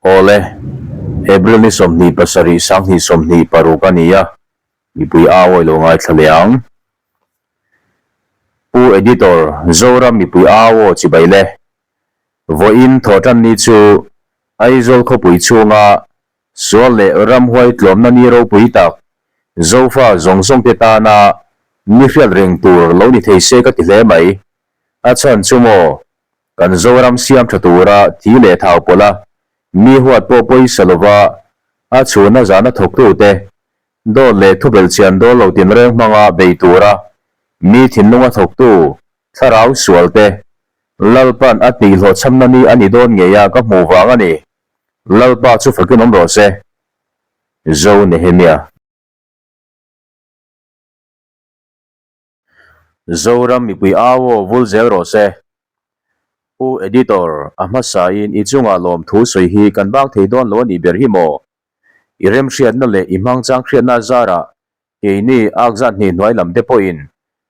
Awle, April ni 27 2026 a ni a, mipui au awi lo ngaithla leh ang. Pu Editor, Zoram mipui au aw chibai le. Vawiin thawhtan ni chu Aizawl khawpui chhunga sual leh ramhuai tlawmna ni ropui tak Zofa zawng zawngte tana ni hriat reng tur lo ni thei se ka ti hle mai. A chhan chu maw, kan Zoram siam tha tura thi leh thau pawlh a, mi huat pawh pawisa lova a chhunna zana thawktute dawt leh thubelh chian dawl lo tinreng hmanga bei tura mi thinlunga thawktu thlarau sualte Lalpan a tihhlawhchhamna ni a ni dawn ngei a ka hmuh vang a ni. Lalpa chu fakin awm rawh se. Zo Nehemia. Zoram mipui au aw vul zel rawh se. Pu Editor, a hmasain i chungah lawmthu sawi hi kan bang thei dawn lo a nih ber hi maw? I remhriatna leh i hmangchang hriatna zarah keini ak zat hnih hnuai lam te pawhin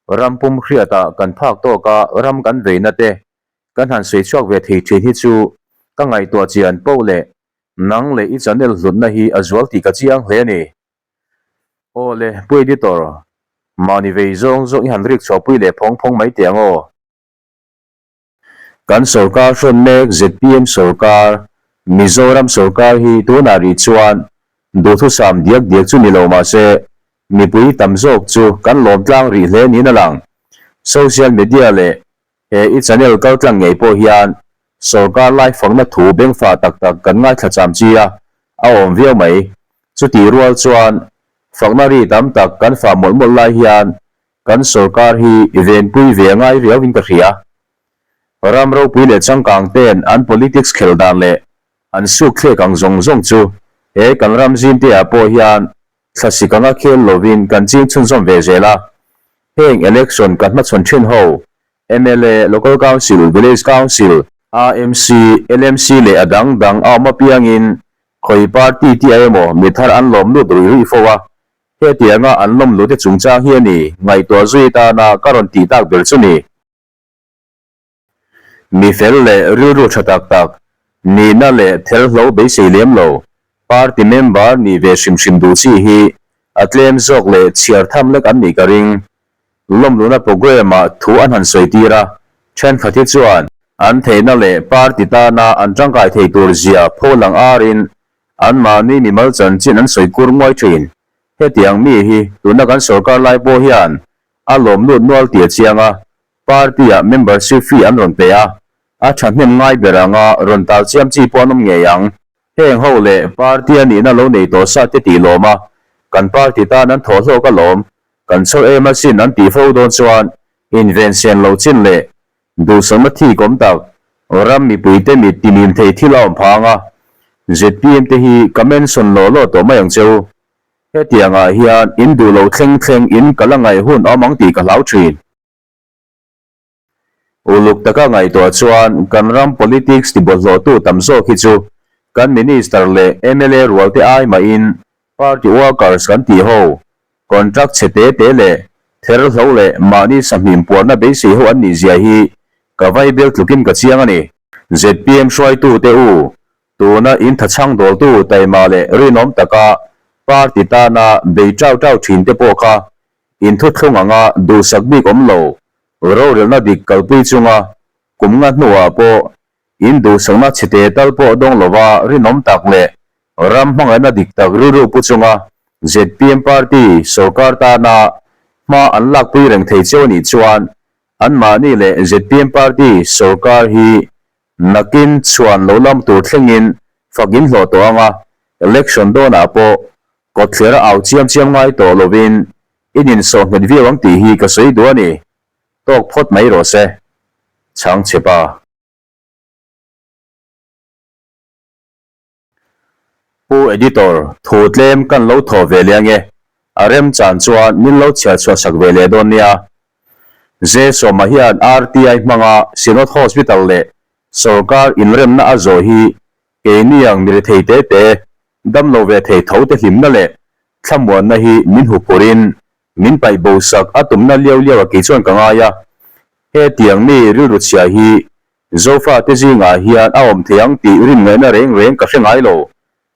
ram pum hriatah kan phak tawka ram kan veina te kan han sawi chhuak ve thei thin hi chu ka ngaihtuah chian poh leh nang leh i channel hlutna hi a zual tih ka chiang hle a ni. Aw le, Pu Editor, mahni vei zawng zawng i han rik chhuahpui leh phawng phawng mai teh ang aw. Kan sorkar hrawn mek zpm sorkar, Mizoram sorkar hi tunah rih chuan duhthusam diak diak chu ni lo mahse mipui tam zawk chu kan lawm tlang rih hle niin a lang. Social media leh He i channel kal tlang ngei pawh hian sorkar lai fakna thu bengfah tak tak kan ngaithla cham chi a, a awm viau mai. Chutih rual chuan fakna ri tam tak kan fah mawlh mawlh lai hian kan sorkar hi venpui ve a ngai riauin ka hria. Ram ropui leh changkang ten an politics khelh dan leh an suk thlek ang zawng zawng chu he kan ram zimte ah pawh hian thlasik anga khel lovin kan ching chhunzawm ve zel a. Heng election kan hmachhawn thin ho, mla, Local Council, Village Council, AMC, LMC leh a dang dang a awm apiangin khawi party tih a emaw mi thar an lawm lut ruih ruih fo a, hetianga an lawm lute chungchang hi a ni ngaihtuah zui tana ka rawn tih tak ber chu ni. Mi fel leh rilru tha tak tak, nihna leh thelhlo beisei lem lo, party member nih ve hrim hrim duh chi hi a tlem zawk leh chhiar tham lek an nih ka ring. Lawmluna programme-ah thu an han sawi tir a, thenkhat hi chuan an theihna leh party tana an tangkai thei tur zia pholang arin anmahni mimal chanchin an sawi kur nguai thin. Hetiang mi hi tuna kan sorkar lai pawh hian a lawm lut nual tih a chiang a, Party-ah membership fee an rawn pe a, a thahnem ngai ber anga rawn tal chiam chi pawh an awm ngei ang. Heng ho leh party-a nihna lo nei tawh sa te tih lawm a, kan party tan an thawh hlawk alawm, kan chhawr em asin an tih fo dawn chuan inven sen lo chin leh duhsakna thik awm tak ram mipuite mit timim thei thil a awm phang a, zpm te hi ka mention law law tawh mai ang che u. Hetiangah hian in duh lo thleng thleng in ka la ngaih hun awm ang tih ka hlau thin. Uluk taka ngaihtuah chuan kan ram politics tibawlhhlawhtu tam zawk hi chu kan Minister leh mla rualte ai mahin party workers kan tih ho, contract chhe te te leh therhlo leh mahni sahmim puarna beisei ho an nih zia hi ka vaibel tlukin ka chiang a ni. Zpm hruaitute u, tuna in thachhang dawltu taima leh rinawm taka party tana bei tau tau thinte pawh kha Inthuthlung anga duhsak bik awm lo, rorelna dik kalpui chunga kum nga hnuah pawh in duhsakna chhete tal pawh dawng lova rinawm tak leh ram hmangaihna dik tak rilru pu chunga zpm party sorkar tana hma an lakpui reng thei cheu anih chuan anmahni leh zpm party sorkar hi Nakin chhuan lo lam tur thlengin fak in hlawh tawh ang a, election dawnah pawh kawtthler a au chiam chiam ngai tawh lovin in insawh nghet viau ang tih hi ka sawi duh a ni. Tawk phawt mai rawh se. Chhang chhe pa. Pu Editor, thu tlem kan lo thawh ve leh ange, a remchan chuan min lo chhiar chhuah sak ve leh dawn nia. Zesawma hian RTI hmanga Synod Hospital leh sorkar inremna a zawh hi keini ang mi rethei te te, damlo ve thei tho te hlimna leh thlamuanna hi min huphurhin min paih bo sak a tumna liau liau a kei chuan ka ngai a. Hetiang mi rilru chhia hi. Zofate zingah hian a awm thei ang tih rin ngaihna reng reng ka hre ngai lo.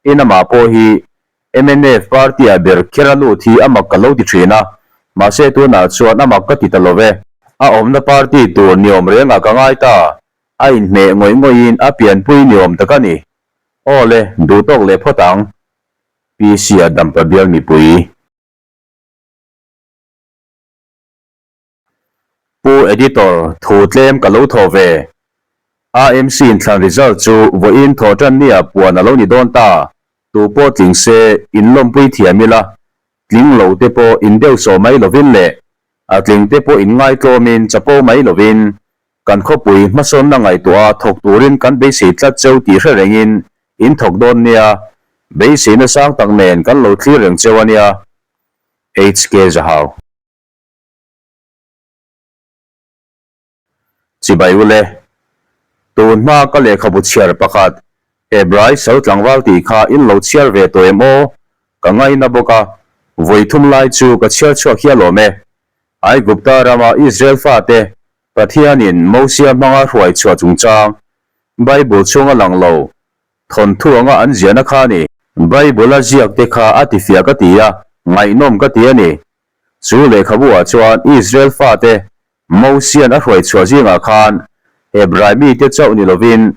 Tin amah pawh hi mnf party-ah ber kher a lut hi a mak ka lo ti thin a, mahse tunah chuan a mak ka ti ta lo ve. A awmna party tur niawm rengah ka ngai ta, a inhmeh ngawih ngawihin a pianpui niawm tak a ni. Aw le, duh tawk leh phawt ang. PC-a dampa bial mipui. Pu Editor, thu tlem ka lo thaw ve. AMC inthlan result chu vawiin thaw tan nia puan a lo ni dawn ta. Tu pawh tling se in lawmpui thiam ila, tling lo te pawh in deuh sawh mai lovin leh a tling te pawh in ngaitlawmin chapo mai lovin kan khawpui hmasawnna ngaihtuah a thawk turin kan beisei tlat cheu tih hre rengin in thawk dawn nia. Beiseina sang tak nen kan lo thlir reng cheu a nia. HK Zahau. Chibai ule, tun hma ka lehkhabu chhiar pakhat Hebrai sal tlangval tih kha in lo chhiar ve tawh em aw? Ka ngaina bawk a, vawi thum lai chu ka chhiar chhuak hial awm e. Aigupta rama Israel fate Pathianin Mosia hmanga hruai chhuah chungchang Bible chhunga lang lo thawnthu anga an ziahna kha a ni. Bible a ziak te kha a tifiah ka ti a, ngaihnawm ka ti a ni. Chu lehkhabu ah chuan Israel fate Mosian a hruai chhuah zingah khan Hebrai mite chauh ni lovin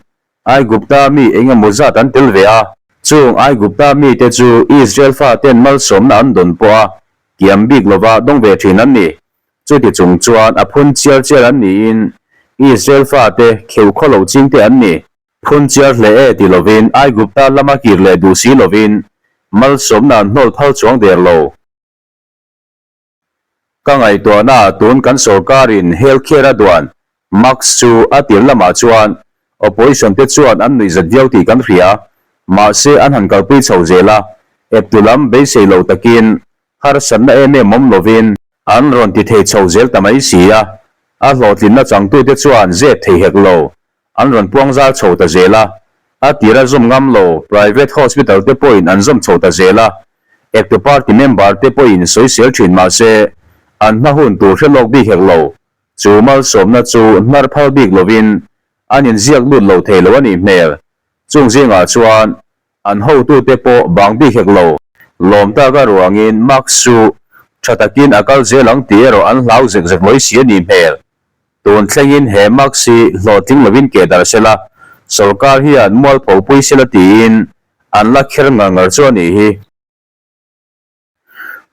Aigupta mi eng emaw zat an tel ve a. Chung Aigupta mite chu Israel faten malsawmna an dawn pawh a kiam bik lova dawng ve thin an ni. Chuti chung chuan a phun chiar chiar an niin Israel fate kheuh khaw lo chingte an ni. Phun chiar hle e ti lovin Aigupta lama kir leh duh si lovin malsawmna an hnawl phal chuang der lo. Ka ngaihtuahna tun kan sorkarin healthcare a duan mask chu a tir lamah chuan opposition te chuan an nuihzat viau tih kan hria. Mahse an han kalpui chho zel a, eptu lam beisei lo takin harsatna em em awm lovin an rawn ti thei chho zel ta mai si a, a hlawhtlinna changtute chuan zep thei hek lo. An rawn puang zal chho ta zel a, a tira zawm ngam lo private hospital te pawhin an zawm chho ta zel a, ektu party member te pawhin sawisel thin mah se an hma hun tur hre lawk bik hek lo. Chu malsawmna chu hnar phal bik lovin an inziak lut lo thei lo a nih hmel. Chung zingah chuan An hotute pawh bang bik hek lo. Lawm tak a ruangin Max chu tha takin a kal zel ang tih erawh an hlau zek zek lawi si a nih hmel. Tun thlengin he Max hi hlawhtling lovin keh darh sela, sawrkar hian mualpho pui sela tiin an la kher ngar ngar chu a nih hi.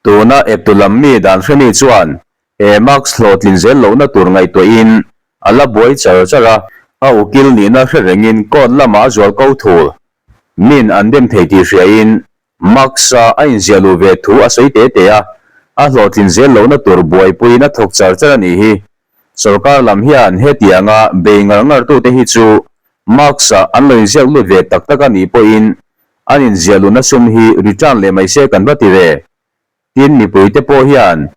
Tuna eptu lam mi dan hremi chuan he Max hlawhtlin zel lohna tur ngaihtuahin a la buai char char a, a ukil nihna hre rengin court lamah a zual ko thul. Min an dem thei tih hriain Max-a a inziah luh ve thu a sawi te te a, a hlawhtlin zel lohna tur buaipuiin a thawk char char a nih hi. Sorkar lam hian hetianga bei ngar ngartute hi chu Max-a an lo inziak lut ve tak tak a nih pawhin an inziah luhna sum hi return leh mai se kan va ti ve. Tin, mipuite pawh hian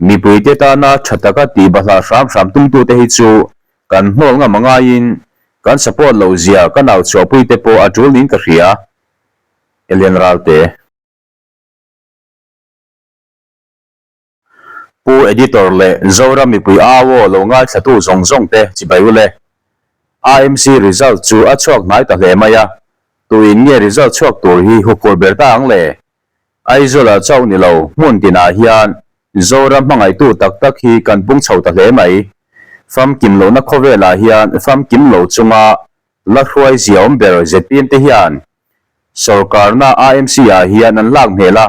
mipuite tana tha taka tih bahlah hram hram tumtute hi chu kan hnawl ngam a ngaiin kan support loh zia ka nau chhuahpuite pawh a tul niin ka hria. Elian Ralte. Pu Editor leh Zoram mipui au aw lo ngaithlatu zawng zawng te chibai u le. AMC result chu a chhuak hnai ta hle mai a, tuin nge result chhuak tur hi huphur ber ta ang le? Aizawl-ah chauh ni lo hmun tinah hian Zoram hmangaihtu tak tak hi kan pung chho ta hle mai. Famkim lohna khawvelah hian famkim lo chunga la hruai zia awm ber zpm te hian sawrkarna AMC-ah hian an lak hmel a,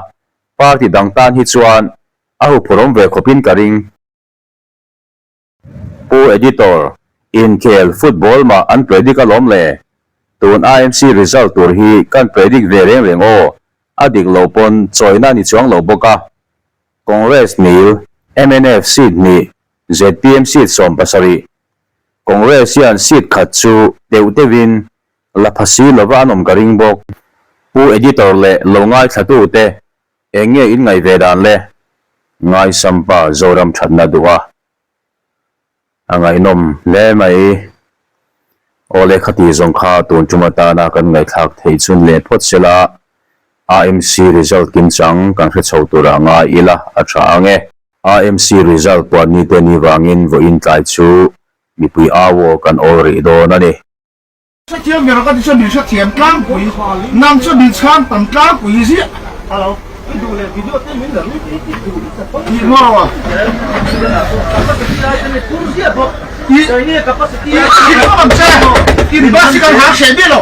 Party dang tan hi chuan a huphurhawm ve khawpin ka ring. Pu Editor, inkhel football mah an predict alawm le. Tun AMC result tur hi kan predict ve reng reng aw, a dik lo pawn chawina ni chuang lo bawk a. Congress nil, mnf seat hnih, zpm seat 70. Congress hian seat khat chu deuh deuhin La pha si lova an awm ka ring bawk. Pu Editor leh lo ngaithlatute eng nge in ngaih ve dan le? Ngaisampa Zoram thatna duh a a ngaihnawm hle mai. Aw le khati zawng kha tun tum atana kan ngaihthlak theih chun leh phawt sela AMC result kimchang kan hre chho turah ngai ila a tha ang e. AMC result puan nite ni vangin vawiin tlai chu. mipui au aw kan awl rih dawn a ni. Hrethiam ber ka ti chuan min hrethiam tlangpui, nang chu min chhang tam tlangpui ziah. Tih maw a? I i bawk ang che, in bus hi kan hak hreh miah lo.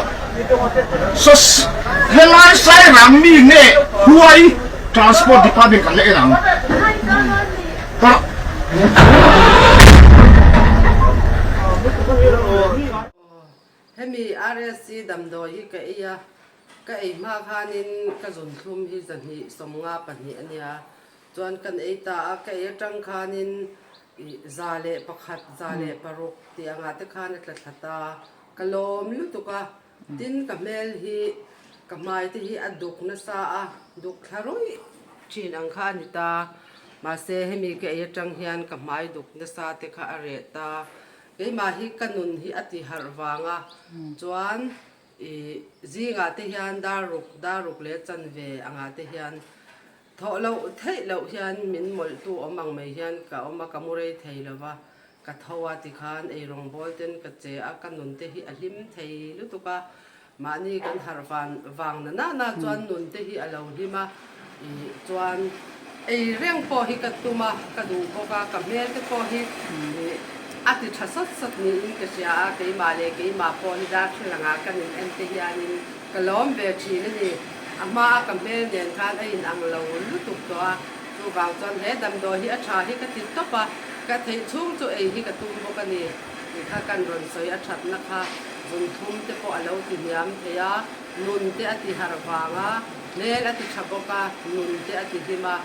Sos helai Sairang mi nge huai Transport Department kan la en ang. Ka. Hemi RSC damdawi hi ka ei a, ka ei hma khanin ka zunthlum hi 252 a nia, chuan kan ei ta a, ka ei atang khanin 101, 106 tih angah te khan a tla thla ta, ka lawm lutuk a, tin ka hmel hi ka hmai te hi a duk nasa a, duk thla ruih thin ang kha a ni ta, mahse hemi ka ei atang hian ka hmai duk nasa te kha a reh ta. Keimah hi ka nun hi a ti harh vang a, chuan i zingah te hian dar ruk, dar ruk leh chanve angah te hian thawh loh theih loh hian min mawlhtu awm ang mai hian ka awm a, ka mu rei thei lo va, ka tho a tikhan eirawng bawl ten ka che a, ka nun te hi a hlim thei lutuk a. Mahni kan harh van vang na na na chuan nun te hi a lo hlim a, ih chuan ei reng pawh hi ka tum a, ka duh bawk a, ka hmel te pawh hi ih a ti tha sawt sawt niin ka hria a, keimah leh keimah pawh hi darthlalang ah kan in en te hianin ka lawm ve thin a ni. A hma a ka hmel nen khan a in ang lo lutuk tawh a, chuvang chuan he damdawi hi a tha hi ka ti tawp a, ka theih chhung chu ei hi ka tum bawk a ni. Tih kha kan rawn sawi a thatna kha zunthum te pawh a lo ti hniam thei a, nun te a ti harh vang a, hmel a ti tha bawk a, nun te a ti hlim a,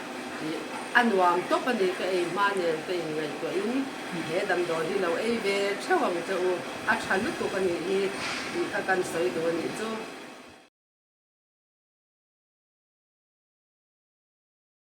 ih a nuam tawp a ni ka ei hma nen ka inngaihtuahin he damdawi hi lo ei ve theuh ang che u, a tha lutuk a nih hi tih kha kan sawi duh a nih chu.